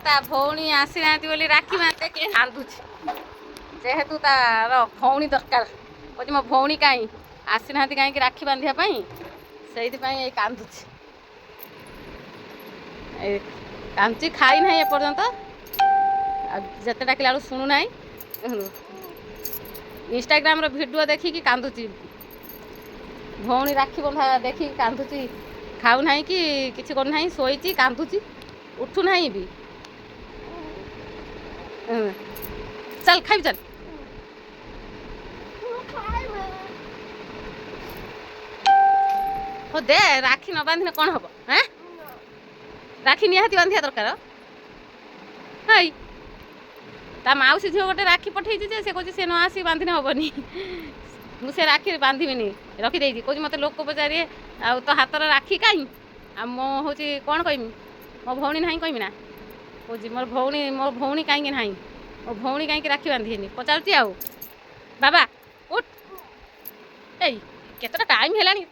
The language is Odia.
ତା ଭଉଣୀ ଆସିନାହାନ୍ତି ବୋଲି ରାକ୍ଷୀ ବାନ୍ଧେ କିଏ କାନ୍ଦୁଛି। ଯେହେତୁ ତାର ଭଉଣୀ ଦରକାର, କହୁଛି ମୋ ଭଉଣୀ କାହିଁ ଆସିନାହାନ୍ତି କାହିଁକି ରାକ୍ଷୀ ବାନ୍ଧିବା ପାଇଁ, ସେଇଥିପାଇଁ ଏଇ କାନ୍ଦୁଛି। ଏଇ କାନ୍ଦୁଛି, ଖାଇ ନାହିଁ ଏପର୍ଯ୍ୟନ୍ତ। ଆଉ ଯେତେ ଡାକିଲା ବେଳକୁ ଶୁଣୁନାହିଁ। ଦେଖନ୍ତୁ, ଇନଷ୍ଟାଗ୍ରାମର ଭିଡ଼ିଓ ଦେଖିକି କାନ୍ଦୁଛି। ଭଉଣୀ ରାକ୍ଷୀ ବନ୍ଧା ଦେଖିକି କାନ୍ଦୁଛି। ଖାଉନାହିଁ କି କିଛି କରୁନାହିଁ, ଶୋଇଛି, କାନ୍ଦୁଛି, ଉଠୁନାହିଁ ବି। ଚାଲ, ଖାଇବି, ଚାଲ। ମୁଁ ଖାଇବି। ହଉ ଦେ, ରାକ୍ଷୀ ନ ବାନ୍ଧିଲେ କ'ଣ ହବ? ହେଁ, ରାକ୍ଷୀ ନିହାତି ବାନ୍ଧିବା ଦରକାର। ହେଇ, ତା ମାଉସୀ ଝିଅ ଗୋଟେ ରାକ୍ଷୀ ପଠେଇଛି ଯେ ସେ କହୁଛି ସେ ନ ଆସିକି ବାନ୍ଧିଲେ ହବନି, ମୁଁ ସେ ରାକ୍ଷୀ ବାନ୍ଧିବିନି, ରଖିଦେଇଛି। କହୁଛି ମୋତେ ଲୋକ ପଚାରିବେ ଆଉ ତୋ ହାତର ରାକ୍ଷୀ କାହିଁ? ଆଉ ମୁଁ ହେଉଛି କ'ଣ କହିମି? ମୋ ଭଉଣୀ ନାହିଁ କହିମି ନା? କହୁଛି ମୋର ଭଉଣୀ କାହିଁକି ନାହିଁ, ମୋ ଭଉଣୀ କାହିଁକି ରାକ୍ଷୀ ବାନ୍ଧିନି, ପଚାରୁଛି। ଆଉ ବାବା ଉଠ। ଏଇ କେତେଟା ଟାଇମ୍ ହେଲାଣି?